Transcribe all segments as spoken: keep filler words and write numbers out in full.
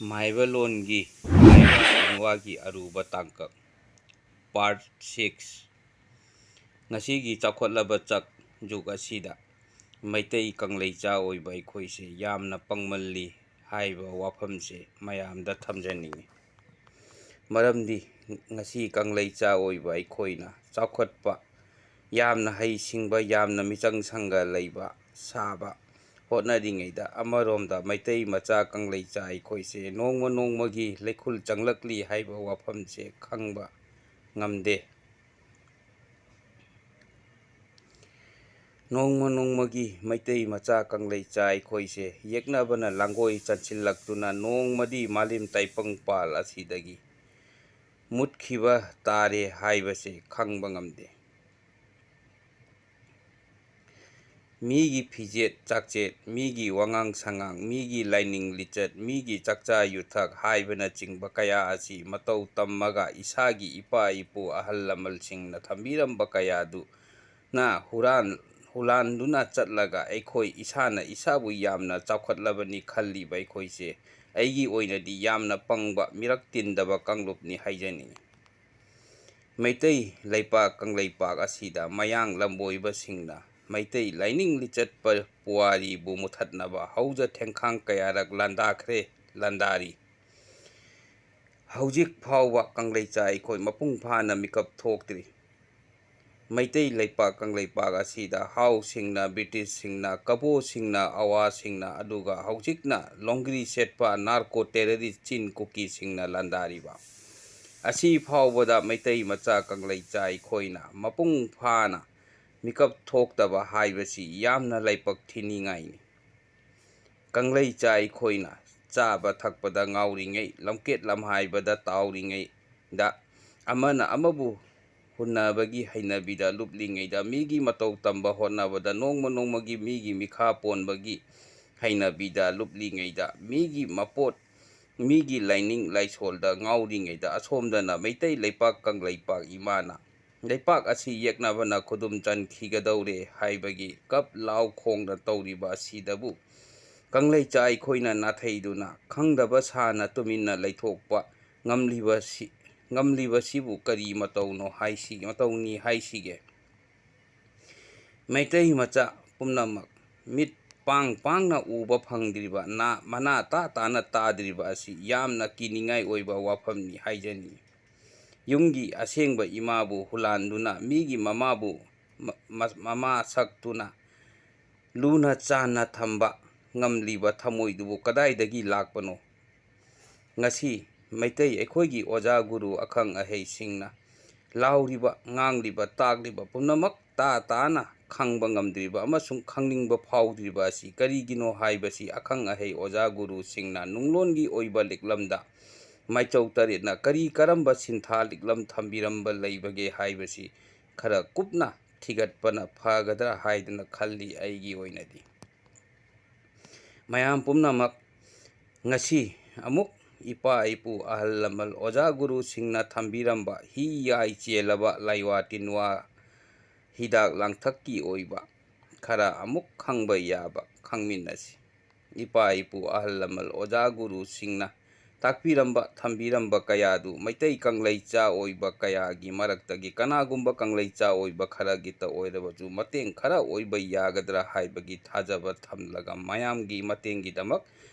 ꯃꯥꯏꯕ ꯂꯣꯟꯒꯤ ꯃꯥꯏꯕ ꯁꯤꯡꯋꯥꯒꯤ ꯑꯔꯨꯕ ꯇꯥꯡꯀꯛ, Part six꯫ ꯉꯁꯤꯒꯤ ꯆꯥꯎꯈꯠꯂꯕ ꯆꯛ ꯖꯨꯒ ꯑꯁꯤꯗ ꯃꯩꯇꯩ ꯀꯪꯂꯩꯆꯥ ꯑꯣꯏꯕ ꯑꯩꯈꯣꯏꯁꯦ ꯌꯥꯝꯅ ꯄꯪꯃꯜꯂꯤ ꯍꯥꯏꯕ ꯋꯥꯐꯝꯁꯦ ꯃꯌꯥꯝꯗ ꯊꯝꯖꯅꯤꯡꯉꯤ꯫ ꯃꯔꯝꯗꯤ ꯉꯁꯤ ꯀꯪꯂꯩꯆꯥ ꯑꯣꯏꯕ ꯑꯩꯈꯣꯏꯅ ꯆꯥꯎꯈꯠꯄ, ꯌꯥꯝꯅ ꯍꯩꯁꯤꯡꯕ, ꯌꯥꯝꯅ ꯃꯤꯆꯪ ꯁꯪꯒ ꯂꯩꯕ ꯁꯥꯕ ꯍꯣꯠꯅꯔꯤꯉꯩꯗ, ꯑꯃꯔꯣꯝꯗ ꯃꯩꯇꯩ ꯃꯆꯥ ꯀꯪꯂꯩꯆꯥ ꯑꯩꯈꯣꯏꯁꯦ ꯅꯣꯡꯃ ꯅꯣꯡꯃꯒꯤ ꯂꯩꯈꯨꯜ ꯆꯪꯂꯛꯂꯤ ꯍꯥꯏꯕ ꯋꯥꯐꯝꯁꯦ ꯈꯪꯕ ꯉꯝꯗꯦ꯫ ꯅꯣꯡꯃ ꯅꯣꯡꯃꯒꯤ ꯃꯩꯇꯩ ꯃꯆꯥ ꯀꯪꯂꯩꯆꯥ ꯑꯩꯈꯣꯏꯁꯦ ꯌꯦꯛꯅꯕꯅ ꯂꯥꯡꯒꯣꯏ ꯆꯟꯁꯤꯜꯂꯛꯇꯨꯅ ꯅꯣꯡꯃꯗꯤ ꯃꯥꯂꯦꯝ ꯇꯥꯏꯕꯪꯄꯥꯜ ꯑꯁꯤꯗꯒꯤ ꯃꯨꯠꯈꯤꯕ ꯇꯥꯔꯦ ꯍꯥꯏꯕꯁꯦ ꯈꯪꯕ ꯉꯝꯗꯦ꯫ ꯃꯤꯒꯤ ꯐꯤꯖꯦꯠ ꯆꯥꯛꯆꯦꯠ, ꯃꯤꯒꯤ ꯋꯥꯉꯥꯡ ꯁꯉꯥꯡ, ꯃꯤꯒꯤ ꯂꯥꯏꯅꯤꯡ ꯂꯤꯆꯠ, ꯃꯤꯒꯤ ꯆꯥꯛꯆꯥ ꯌꯨꯊꯛ ꯍꯥꯏꯕꯅꯆꯤꯡꯕ ꯀꯌꯥ ꯑꯁꯤ ꯃꯇꯧ ꯇꯝꯃꯒ ꯏꯁꯥꯒꯤ ꯏꯄꯥ ꯏꯄꯨ ꯑꯍꯜ ꯂꯃꯟꯁꯤꯡꯅ ꯊꯝꯕꯤꯔꯝꯕ ꯀꯌꯥꯗꯨꯅ ꯍꯨꯔꯥꯟ-, ꯍꯨꯔꯥꯟꯗꯨꯅ ꯆꯠꯂꯒ ꯑꯩꯈꯣꯏ ꯏꯁꯥꯅ ꯏꯁꯥꯕꯨ ꯌꯥꯝꯅ ꯆꯥꯎꯈꯠꯂꯕꯅꯤ ꯈꯜꯂꯤꯕ ꯑꯩꯈꯣꯏꯁꯦ ꯑꯩꯒꯤ ꯑꯣꯏꯅꯗꯤ ꯌꯥꯝꯅ ꯄꯪꯕ, ꯃꯤꯔꯛ ꯇꯤꯟꯗꯕ ꯀꯥꯡꯂꯨꯞꯅꯤ ꯍꯥꯏꯖꯅꯤꯡꯏ꯫ ꯃꯩꯇꯩ ꯂꯩꯄꯥꯛ ꯀꯪꯂꯩꯄꯥꯛ ꯑꯁꯤꯗ ꯃꯌꯥꯡ ꯂꯝꯕꯣꯏꯕꯁꯤꯡꯅ ꯃꯩꯇꯩ ꯂꯥꯏꯅꯤꯡ ꯂꯤꯆꯠ ꯄ-, ꯄꯨꯋꯥꯔꯤꯕꯨ ꯃꯨꯊꯠꯅꯕ ꯍꯧꯖ ꯊꯦꯡꯈꯥꯡ ꯀꯌꯥꯔꯛ ꯂꯥꯟꯗꯥꯈ꯭ꯔꯦ, ꯂꯥꯟꯗꯥꯔꯤ꯫ ꯍꯧꯖꯤꯛ ꯐꯥꯎꯕ ꯀꯪꯂꯩꯆꯥ ꯑꯩꯈꯣꯏ ꯃꯄꯨꯡ ꯐꯥꯅ ꯃꯤꯀꯞ ꯊꯣꯛꯇ꯭ꯔꯤ꯫ ꯃꯩꯇꯩ ꯂꯩꯄꯥꯛ ꯀꯪꯂꯩꯄꯥꯛ ꯑꯁꯤꯗ ꯍꯥꯎꯁꯤꯡꯅ, ꯕ꯭ꯔꯤꯇꯤꯁꯁꯤꯡꯅ, ꯀꯕꯣꯁꯤꯡꯅ, ꯑꯋꯥꯁꯤꯡꯅ, ꯑꯗꯨꯒ ꯍꯧꯖꯤꯛꯅ ꯂꯣꯡꯒ꯭ꯔꯤ ꯁꯦꯠꯄ ꯅꯥꯔꯀꯣ ꯇꯦꯔꯣꯔꯤꯁ ꯆꯤꯟ ꯀꯨꯀꯤꯁꯤꯡꯅ ꯂꯥꯟꯗꯥꯔꯤꯕ ꯑꯁꯤ ꯐꯥꯎꯕꯗ ꯃꯩꯇꯩ ꯃꯆꯥ ꯀꯪꯂꯩꯆꯥ ꯑꯩꯈꯣꯏꯅ ꯃꯄꯨꯡ ꯐꯥꯅ ꯃꯤꯀꯞ ꯊꯣꯛꯇꯕ ꯍꯥꯏꯕꯁꯤ ꯌꯥꯝꯅ ꯂꯥꯏꯕꯛ ꯊꯤꯅꯤꯡꯉꯥꯏꯅꯤ꯫ ꯀꯪꯂꯩꯆꯥ ꯑꯩꯈꯣꯏꯅ ꯆꯥꯕ ꯊꯛꯄꯗ ꯉꯥꯎꯔꯤꯉꯩ, ꯂꯝꯀꯦꯠ ꯂꯝꯍꯥꯏꯕꯗ ꯇꯥꯎꯔꯤꯉꯩꯗ, ꯑꯃꯅ ꯑꯃꯕꯨ ꯍꯨꯟꯅꯕꯒꯤ ꯍꯩꯅꯕꯤꯗ ꯂꯨꯞꯂꯤꯉꯩꯗ, ꯃꯤꯒꯤ ꯃꯇꯧ ꯇꯝꯕ ꯍꯣꯠꯅꯕꯗ, ꯅꯣꯡꯃ ꯅꯣꯡꯃꯒꯤ ꯃꯤꯒꯤ ꯃꯤꯈꯥ ꯄꯣꯟꯕꯒꯤ ꯍꯩꯅꯕꯤꯗ ꯂꯨꯞꯂꯤꯉꯩꯗ, ꯃꯤꯒꯤ ꯃꯄꯣꯠ, ꯃꯤꯒꯤ ꯂꯥꯏꯅꯤꯡ ꯂꯥꯏꯁꯣꯜꯗ ꯉꯥꯎꯔꯤꯉꯩꯗ, ꯑꯁꯣꯝꯗꯅ ꯃꯩꯇꯩ ꯂꯩꯄꯥꯛ ꯀꯪꯂꯩꯄꯥꯛ ꯏꯃꯥꯅ ꯂꯩꯄꯥꯛ ꯑꯁꯤ ꯌꯦꯛꯅꯕꯅ ꯈꯨꯗꯨꯝ ꯆꯟꯈꯤꯒꯗꯧꯔꯦ ꯍꯥꯏꯕꯒꯤ ꯀꯞ ꯂꯥꯎ ꯈꯣꯡꯅ ꯇꯧꯔꯤꯕ ꯑꯁꯤꯗꯕꯨ ꯀꯪꯂꯩꯆꯥ ꯑꯩꯈꯣꯏꯅ ꯅꯥꯊꯩꯗꯨꯅ ꯈꯪꯗꯕ ꯁꯥꯅ ꯇꯨꯃꯤꯟꯅ ꯂꯩꯊꯣꯛꯄ ꯉꯝꯂꯤꯕꯁꯤ, ꯉꯝꯂꯤꯕꯁꯤꯕꯨ ꯀꯔꯤ ꯃꯇꯧꯅꯣ ꯍꯥꯏꯁꯤ-, ꯃꯇꯧꯅꯤ ꯍꯥꯏꯁꯤꯒꯦ? ꯃꯩꯇꯩ ꯃꯆꯥ ꯄꯨꯝꯅꯃꯛ ꯃꯤꯠ ꯄꯥꯡ ꯄꯥꯡꯅ ꯎꯕ ꯐꯪꯗ꯭ꯔꯤꯕ, ꯅꯥ-, ꯃꯅꯥ ꯇꯥ ꯇꯥꯅ ꯇꯥꯗ꯭ꯔꯤꯕ ꯑꯁꯤ ꯌꯥꯝꯅ ꯀꯤꯅꯤꯡꯉꯥꯏ ꯑꯣꯏꯕ ꯋꯥꯐꯝꯅꯤ ꯍꯥꯏꯖꯅꯤꯡꯏ꯫ ꯌꯨꯝꯒꯤ ꯑꯁꯦꯡꯕ ꯏꯃꯥꯕꯨ ꯍꯨꯂꯥꯟꯗꯨꯅ ꯃꯤꯒꯤ ꯃꯃꯥꯕꯨ ꯃ-, ꯃ-, ꯃꯃꯥ ꯁꯛꯇꯨꯅ ꯂꯨꯅ ꯆꯥꯟꯅ ꯊꯝꯕ ꯉꯝꯂꯤꯕ ꯊꯃꯣꯏꯗꯨꯕꯨ ꯀꯗꯥꯏꯗꯒꯤ ꯂꯥꯛꯄꯅꯣ? ꯉꯁꯤ ꯃꯩꯇꯩ ꯑꯩꯈꯣꯏꯒꯤ ꯑꯣꯖꯥ ꯒꯨꯔꯨ ꯑꯈꯪ ꯑꯍꯩꯁꯤꯡꯅ ꯂꯥꯎꯔꯤꯕ, ꯉꯥꯡꯂꯤꯕ, ꯇꯥꯛꯂꯤꯕ ꯄꯨꯝꯅꯃꯛ ꯇꯥ ꯇꯥꯅ ꯈꯪꯕ ꯉꯝꯗ꯭ꯔꯤꯕ ꯑꯃꯁꯨꯡ ꯈꯪꯅꯤꯡꯕ ꯐꯥꯎꯗ꯭ꯔꯤꯕ ꯑꯁꯤ ꯀꯔꯤꯒꯤꯅꯣ ꯍꯥꯏꯕꯁꯤ ꯑꯈꯪ ꯑꯍꯩ ꯑꯣꯖꯥ ꯒꯨꯔꯨꯁꯤꯡꯅ ꯅꯨꯡꯂꯣꯟꯒꯤ ꯑꯣꯏꯕ ꯂꯤꯛꯂꯝꯗ ꯃꯥꯏꯆꯧ ꯇꯔꯦꯠꯅ ꯀꯔꯤ ꯀꯔꯝꯕ ꯁꯤꯟꯊꯥ ꯂꯤꯛꯂꯝ ꯊꯝꯕꯤꯔꯝꯕ ꯂꯩꯕꯒꯦ ꯍꯥꯏꯕꯁꯤ ꯈꯔ ꯀꯨꯞꯅ ꯊꯤꯒꯠꯄꯅ ꯐꯒꯗ꯭ꯔꯥ ꯍꯥꯏꯗꯅ ꯈꯜꯂꯤ ꯑꯩꯒꯤ ꯑꯣꯏꯅꯗꯤ꯫ ꯃꯌꯥꯝ ꯄꯨꯝꯅꯃꯛ ꯉꯁꯤ ꯑꯃꯨꯛ ꯏꯄꯥ ꯏꯄꯨ ꯑꯍꯜ ꯂꯃꯟ ꯑꯣꯖꯥ ꯒꯨꯔꯨꯁꯤꯡꯅ ꯊꯝꯕꯤꯔꯝꯕ ꯍꯤ ꯌꯥꯏ ꯆꯦꯜꯂꯕ ꯂꯥꯏꯋꯥ ꯇꯤꯟꯋꯥ ꯍꯤꯗꯥꯛ ꯂꯥꯡꯊꯛꯀꯤ ꯑꯣꯏꯕ ꯈꯔ ꯑꯃꯨꯛ ꯈꯪꯕ ꯌꯥꯕ ꯈꯪꯃꯤꯟꯅꯁꯤ꯫ ꯏꯄꯥ ꯏꯄꯨ ꯑꯍꯜ ꯂꯃꯟ ꯑꯣꯖꯥ ꯒꯨꯔꯨꯁꯤꯡꯅ ꯇꯥꯛꯄꯤꯔꯝꯕ, ꯊꯝꯕꯤꯔꯝꯕ ꯀꯌꯥꯗꯨ ꯃꯩꯇꯩ ꯀꯪꯂꯩꯆꯥ ꯑꯣꯏꯕ ꯀꯌꯥꯒꯤ ꯃꯔꯛꯇꯒꯤ ꯀꯅꯥꯒꯨꯝꯕ ꯀꯪꯂꯩꯆꯥ ꯑꯣꯏꯕ ꯈꯔꯒꯤꯇ ꯑꯣꯏꯔꯕꯁꯨ ꯃꯇꯦꯡ ꯈꯔ ꯑꯣꯏꯕ ꯌꯥꯒꯗ꯭ꯔꯥ ꯍꯥꯏꯕꯒꯤ ꯊꯥꯖꯕ ꯊꯝꯂꯒ ꯃꯌꯥꯝꯒꯤ ꯃꯇꯦꯡꯒꯤꯗꯃꯛ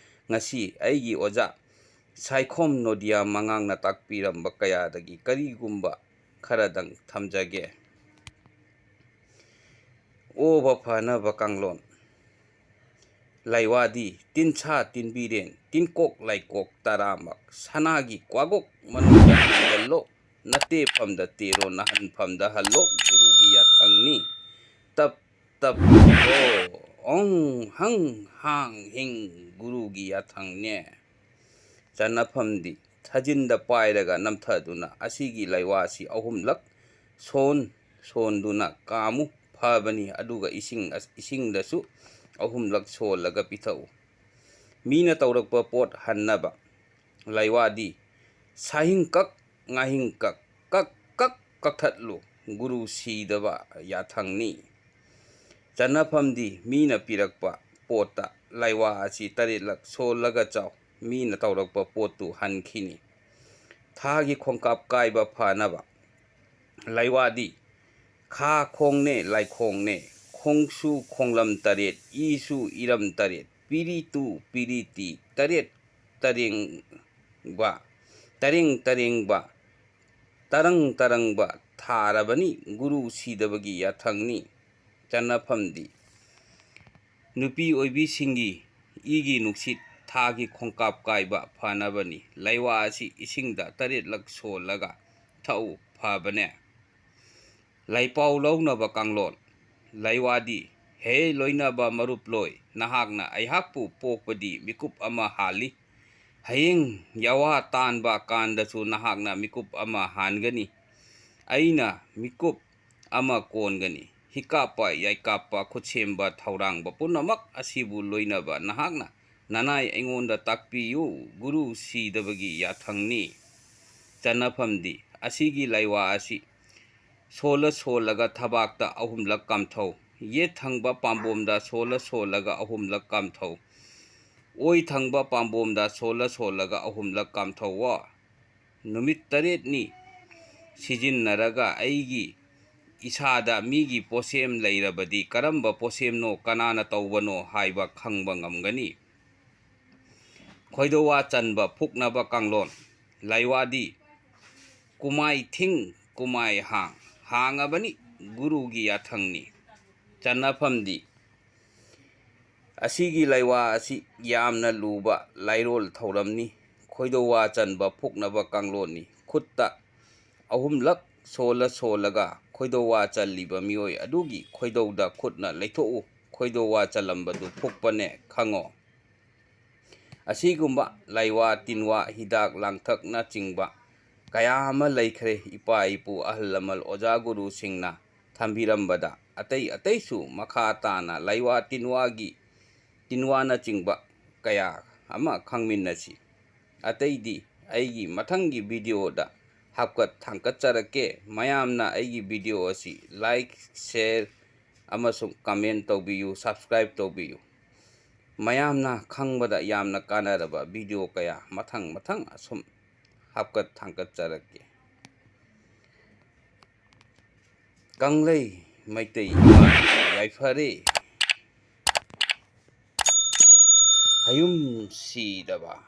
ꯉꯁꯤ ꯑꯩꯒꯤ ꯑꯣꯖꯥ ꯁꯥꯏꯈꯣꯝ ꯅꯣꯗꯤꯌꯥ ꯃꯉꯥꯡꯅ ꯇꯥꯛꯄꯤꯔꯝꯕ ꯀꯌꯥꯗꯒꯤ ꯀꯔꯤꯒꯨꯝꯕ ꯈꯔꯗꯪ ꯊꯝꯖꯒꯦ꯫ ꯑꯣꯕ ꯐꯅꯕ ꯀꯥꯡꯂꯣꯟ꯫ ꯂꯥꯏꯋꯥꯗꯤ ꯇꯤꯟꯁꯥ ꯇꯤꯟꯕꯤꯔꯦꯟ ꯇꯤꯟꯀꯣꯛ ꯂꯥꯏꯀꯣꯛ ꯇꯔꯥꯃꯛ ꯁꯅꯥꯒꯤ ꯀ꯭ꯋꯥꯒꯣꯛ ꯃꯅꯨꯡꯗ ꯍꯟꯖꯜꯂꯣ, ꯅꯠꯇꯦꯐꯝꯗ ꯇꯦꯔꯣ, ꯅꯍꯟꯐꯝꯗ ꯍꯜꯂꯣ, ꯒꯨꯔꯨꯒꯤ ꯌꯥꯊꯪꯅꯤ꯫ ꯇꯞ ꯇꯞ ꯑꯣ ꯑꯣꯡ ꯍꯪ ꯍꯥꯡ ꯍꯤꯡ, ꯒꯨꯔꯨꯒꯤ ꯌꯥꯊꯪꯅꯦ꯫ ꯆꯟꯅꯐꯝꯗꯤ ꯊꯥꯖꯤꯟꯗ ꯄꯥꯏꯔꯒ ꯅꯝꯊꯗꯨꯅ ꯑꯁꯤꯒꯤ ꯂꯥꯏꯋꯥꯁꯤ ꯑꯍꯨꯝꯂꯛ ꯁꯣꯟ ꯁꯣꯟꯗꯨꯅ ꯀꯥꯝꯃꯨ꯫ ꯐꯕꯅꯤ꯫ ꯑꯗꯨꯒ ꯏꯁꯤꯡ ꯑꯁ-, ꯏꯁꯤꯡꯗꯁꯨ ꯑꯍꯨꯝꯂꯛ ꯁꯣꯜꯂꯒ ꯄꯤꯊꯛꯎ꯫ ꯃꯤꯅ ꯇꯧꯔꯛꯄ ꯄꯣꯠ ꯍꯟꯅꯕ ꯂꯥꯏꯋꯥꯗꯤ ꯁꯥꯍꯤꯡ ꯀꯛ, ꯉꯥꯍꯤꯡ ꯀꯛ, ꯀꯛ ꯀꯛ ꯀꯛꯊꯠꯂꯨ꯫ ꯒꯨꯔꯨ ꯁꯤꯗꯕ ꯌꯥꯊꯪꯅꯤ꯫ ꯆꯟꯅꯐꯝꯗꯤ ꯃꯤꯅ ꯄꯤꯔꯛꯄ ꯄꯣꯠꯇ ꯂꯥꯏꯋꯥ ꯑꯁꯤ ꯇꯔꯦꯠꯂꯛ ꯁꯣꯜꯂꯒ ꯆꯥꯎ, ꯃꯤꯅ ꯇꯧꯔꯛꯄ ꯄꯣꯠꯇꯨ ꯍꯟꯈꯤꯅꯤ꯫ ꯊꯥꯒꯤ ꯈꯣꯡꯀꯥꯞ ꯀꯥꯏꯕ ꯐꯅꯕ ꯂꯥꯏꯋꯥꯗꯤ ꯈꯥ ꯈꯣꯡꯅꯦ ꯂꯥꯏꯈꯣꯡꯅꯦ, ꯈꯣꯡꯁꯨ ꯈꯣꯡꯂꯝ ꯇꯔꯦꯠ, ꯏꯁꯨ ꯏꯔꯝ ꯇꯔꯦꯠ, ꯄꯤꯔꯤꯇꯨ ꯄꯤꯔꯤꯇꯤ ꯇꯔꯦꯠ ꯇꯔꯦꯡꯕ, ꯇꯔꯦꯡ ꯇꯔꯦꯡꯕ, ꯇꯔꯪ ꯇꯔꯪꯕ ꯊꯥꯔꯕꯅꯤ꯫ ꯒꯨꯔꯨ ꯁꯤꯗꯕꯒꯤ ꯌꯥꯊꯪꯅꯤ꯫ ꯆꯟꯅꯐꯝꯗꯤ ꯅꯨꯄꯤ ꯑꯣꯏꯕꯤꯁꯤꯡꯒꯤ ꯏꯒꯤ ꯅꯨꯡꯁꯤꯠ ꯊꯥꯒꯤ ꯈꯣꯡꯀꯥꯞ ꯀꯥꯏꯕ ꯐꯅꯕꯅꯤ꯫ ꯂꯥꯏꯋꯥ ꯑꯁꯤ ꯏꯁꯤꯡꯗ ꯇꯔꯦꯠꯂꯛ ꯁꯣꯜꯂꯒ ꯊꯛꯎ, ꯐꯕꯅꯦ꯫ ꯂꯥꯏꯄꯥꯎ ꯂꯧꯅꯕ ꯀꯥꯡꯂꯣꯟ꯫ ꯂꯥꯏꯋꯥꯗꯤ, ꯍꯦ ꯂꯣꯏꯅꯕ ꯃꯔꯨꯞꯂꯣꯏ, ꯅꯍꯥꯛꯅ ꯑꯩꯍꯥꯛꯄꯨ ꯄꯣꯛꯄꯗꯤ ꯃꯤꯀꯨꯞ ꯑꯃ ꯍꯥꯜꯂꯤ꯫ ꯍꯌꯦꯡ ꯌꯥꯋꯥ ꯇꯥꯟꯕ ꯀꯥꯟꯗꯁꯨ ꯅꯍꯥꯛꯅ ꯃꯤꯀꯨꯞ ꯑꯃ ꯍꯥꯟꯒꯅꯤ꯫ ꯑꯩꯅ ꯃꯤꯀꯨꯞ ꯑꯃ ꯀꯣꯟꯒꯅꯤ꯫ ꯍꯤꯀꯥꯞꯄ, ꯌꯥꯏꯀꯥꯞꯄ, ꯈꯨꯠꯁꯦꯝꯕ, ꯊꯧꯔꯥꯡꯕ ꯄꯨꯝꯅꯃꯛ ꯑꯁꯤꯕꯨ ꯂꯣꯏꯅꯕ ꯅꯍꯥꯛꯅ ꯅꯅꯥꯏ ꯑꯩꯉꯣꯟꯗ ꯇꯥꯛꯄꯤꯌꯨ꯫ ꯒꯨꯔꯨ ꯁꯤꯗꯕꯒꯤ ꯌꯥꯊꯪꯅꯤ꯫ ꯆꯟꯅꯐꯝꯗꯤ ꯑꯁꯤꯒꯤ ꯂꯥꯏꯋꯥ ꯑꯁꯤ ꯁꯣꯜꯂ ꯁꯣꯜꯂꯒ ꯊꯕꯥꯛꯇ ꯑꯍꯨꯝꯂꯛ ꯀꯥꯝꯊꯧ꯫ ꯌꯦꯠ ꯊꯪꯕ ꯄꯥꯝꯕꯣꯝꯗ ꯁꯣꯜꯂ ꯁꯣꯜꯂꯒ ꯑꯍꯨꯝꯂꯛ ꯀꯥꯝꯊꯧ꯫ ꯑꯣꯏ ꯊꯪꯕ ꯄꯥꯝꯕꯣꯝꯗ ꯁꯣꯜꯂ ꯁꯣꯜꯂꯒ ꯑꯍꯨꯝꯂꯛ ꯀꯥꯝꯊꯧꯋꯣ꯫ ꯅꯨꯃꯤꯠ ꯇꯔꯦꯠꯅꯤ ꯁꯤꯖꯤꯟꯅꯔꯒ ꯑꯩꯒꯤ ꯏꯁꯥꯗ ꯃꯤꯒꯤ ꯄꯣꯠꯁꯦꯝ ꯂꯩꯔꯕꯗꯤ ꯀꯔꯝꯕ ꯄꯣꯠꯁꯦꯝꯅꯣ, ꯀꯅꯥꯅ ꯇꯧꯕꯅꯣ ꯍꯥꯏꯕ ꯈꯪꯕ ꯉꯝꯒꯅꯤ꯫ ꯈꯣꯏꯗꯧꯋꯥ ꯆꯟꯕ ꯐꯨꯛꯅꯕ ꯀꯥꯡꯂꯣꯟ꯫ ꯂꯥꯏꯋꯥꯗꯤ ꯀꯨꯃꯥꯏ ꯊꯤꯡ ꯀꯨꯃꯥꯏ ꯍꯥꯡ, ꯍꯥꯡꯉꯕꯅꯤ ꯒꯨꯔꯨꯒꯤ ꯌꯥꯊꯪꯅꯤ꯫ ꯆꯟꯅꯐꯝꯗꯤ ꯑꯁꯤꯒꯤ ꯂꯥꯏꯋꯥ ꯑꯁꯤ ꯌꯥꯝꯅ ꯂꯨꯕ ꯂꯥꯏꯔꯣꯜ ꯊꯧꯔꯝꯅꯤ꯫ ꯈꯣꯏꯗꯧꯋꯥ ꯆꯟꯕ ꯐꯨꯛꯅꯕ ꯀꯥꯡꯂꯣꯟꯅꯤ꯫ ꯈꯨꯠꯇ ꯑꯍꯨꯝꯂꯛ ꯁꯣꯜꯂ ꯁꯣꯜꯂꯒ ꯈꯣꯏꯗꯧꯋꯥ ꯆꯜꯂꯤꯕ ꯃꯤꯑꯣꯏ ꯑꯗꯨꯒꯤ ꯈꯣꯏꯗꯧꯗ ꯈꯨꯠꯅ ꯂꯩꯊꯣꯛꯎ꯫ ꯈꯣꯏꯗꯧꯋꯥ ꯆꯜꯂꯝꯕꯗꯨ ꯐꯨꯛꯄꯅꯦ ꯈꯪꯉꯣ꯫ ꯑꯁꯤꯒꯨꯝꯕ ꯂꯥꯏꯋꯥ ꯇꯤꯟꯋꯥ, ꯍꯤꯗꯥꯛ ꯂꯥꯡꯊꯛꯅꯆꯤꯡꯕ ꯀꯌꯥ ꯑꯃ ꯂꯩꯈ꯭ꯔꯦ꯫ ꯏꯄꯥ ꯏꯄꯨ, ꯑꯍꯜ ꯂꯃꯟ, ꯑꯣꯖꯥ ꯒꯨꯔꯨꯁꯤꯡꯅ ꯊꯝꯕꯤꯔꯝꯕꯗ ꯑꯇꯩ ꯑꯇꯩꯁꯨ ꯃꯈꯥ ꯇꯥꯅ ꯂꯥꯏꯋꯥ ꯇꯤꯟꯋꯥꯒꯤ, ꯇꯤꯟꯋꯥꯅꯆꯤꯡꯕ ꯀꯌꯥ ꯑꯃ ꯈꯪꯃꯤꯟꯅꯁꯤ꯫ ꯑꯇꯩꯗꯤ ꯑꯩꯒꯤ ꯃꯊꯪꯒꯤ ꯚꯤꯗꯤꯑꯣꯗ ꯍꯥꯞꯀꯠ ꯊꯥꯡꯀꯠꯆꯔꯛꯀꯦ꯫ ꯃꯌꯥꯝꯅ ꯑꯩꯒꯤ ꯚꯤꯗꯤꯑꯣ ꯑꯁꯤ like, share ꯑꯃꯁꯨꯡ comment ꯇꯧꯕꯤꯌꯨ, subscribe ꯇꯧꯕꯤꯌꯨ꯫ ꯃꯌꯥꯝꯅ ꯈꯪꯕꯗ ꯌꯥꯝꯅ ꯀꯥꯟꯅꯔꯕ video ꯀꯌꯥ ꯃꯊꯪ ꯃꯊꯪ ꯑꯁꯨꯝ ꯍꯥꯞꯀꯠ ꯊꯥꯡꯒꯠꯆꯔꯛꯀꯦ꯫ ꯀꯪꯂꯩ ꯃꯩꯇꯩ ꯏꯃꯥ ꯌꯥꯏꯐꯔꯦ꯫ ꯍꯌꯨꯝ ꯁꯤꯗꯕ